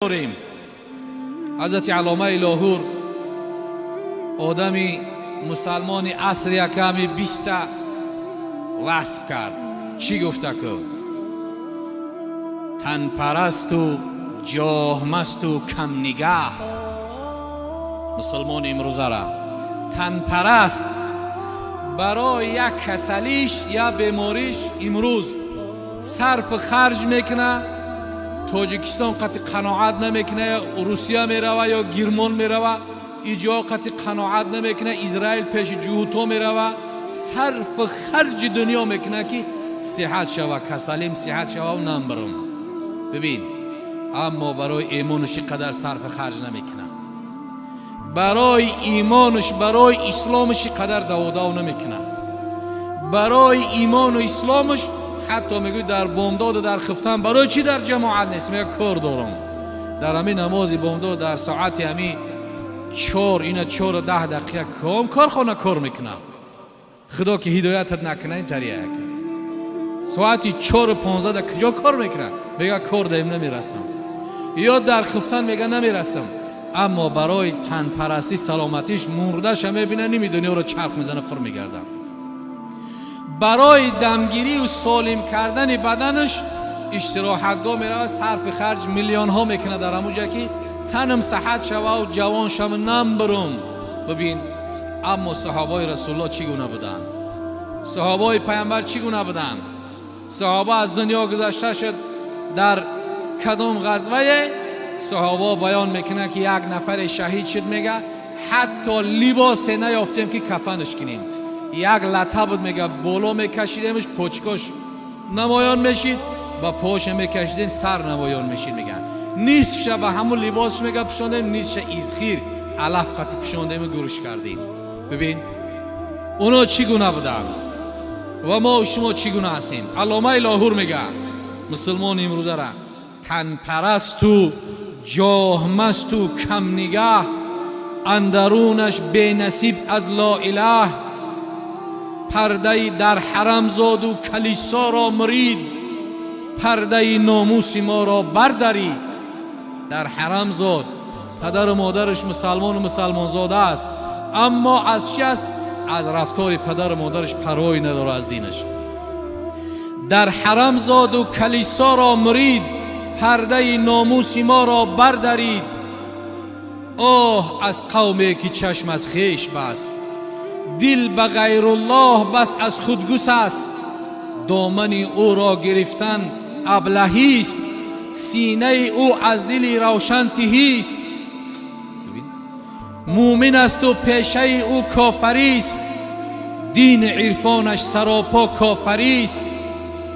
Дорем. Ҳазрати Алломаи Лоҳур одами мусалмони асри яками биста васф кард. Чӣ гуфта ку? Танпарасту ҷоҳмасту камнигаҳ. Мусулмони имрӯзара танпараст, барои як касалиш я бемориш имрӯз сарфу харҷ мекуна, Тоҷикистон қати қаноат намекуна, ё Русия мерава, ё Гирмон мерава, иҷо қати қаноат намекуна, Израил пеши ҷуҳуто мерава, сарфу харҷи дунё мекуна, ки сиҳат шава, касалим сиҳат шавау намбирам. Бибин, аммо барои имонаш ин қадар сарфу харҷ намекуна, барои имонаш, барои исломаш ин қадар даводав намекуна. Барои имону исломаш ҳатто мегӯй дар бомдоду дар хифтан барои чӣ дар ҷамоат нест? Мега, кор дорам. Дар ҳамин намози бомдод, дар соати ҳами 4, ина 4:10 ком корхона кор мекунам. Худо ки ҳидоятат накуна, ин тарияк соати 4:15 дар куҷо кор мекунад? Мега, кор даим, намерасам. Ё дар хифтан мега, намерасам. Аммо барои танпарастӣ, саломатиш, мурдаша мебина, ними дунёро чарх мезана, фур мегардам. Барои дамгирию солим кардани баданаш истироҳатгоҳ меравад, сарфи харҷ миллионҳо мекунад дар ҳамун ҷа, ки танам саҳат шавау ҷавон шава, намбирум. Бибин, аммо саҳобаи Расулулло чӣ гуна буданд? Саҳобаи Пайғамбар чӣ гуна буданд? Саҳоба аз дунё гузашта шуд дар кадом ғазвае, саҳоба баён мекунанд, ки як нафаре шаҳид шуд, мега, ҳатто либосе наёфтем, ки кафанаш кунем. Як лата буд, мега, боло мекашидемш, почкош намоён мешид, ба поша мекашидем, сар намоён мешид. Меган, нисфша ба ҳамун либосш, мега, пӯшондем, нисфша изхир, алаф қати пӯшондему гурӯш кардем. Бибин, оно чӣ гуна буданд ва мо шумо чӣ гуна ҳастем. Алломаи Лоҳур мега мусулмони имрӯзара танпарасту ҷоҳмасту камнигаҳ, андарунаш бенасиб аз лоилаҳ, пардаи дар ҳарам зоду калисоро мурид, пардаи номуси моро бардарид. Дар ҳарам зод, падару модараш мусалмону мусалмонзода аст, аммо аз чи аст? Аз рафтори падару модараш парвое надорад, аз динаш. Дар ҳарам зоду калисоро мурид, пардаи номуси моро бардарид. Оҳ, аз қавме ки чашм аз хеш баст, дил ба ғайруллоҳ бас, аз худ гусаст. Домани ӯро гирифтан аблаҳист, синаи ӯ аз дили равшан тиҳист. Муъмин асту пешаи ӯ кофарист, дини ирфонаш саропо кофарист.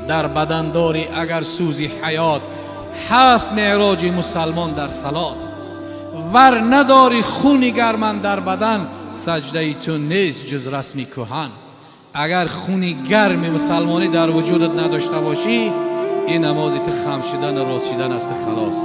Дар бадандорӣ агар сӯзи ҳаёт ҳаст, меъроҷи мусалмон дар салот. Вар надорӣ хуни гарман дар бадан, саҷдаи ту нест ҷуз расми кӯҳан. Агар хуни гарми мусалмонӣ дар вуҷудат надошта бошӣ, ин намози ту хам шудану рост шудан аст, халос.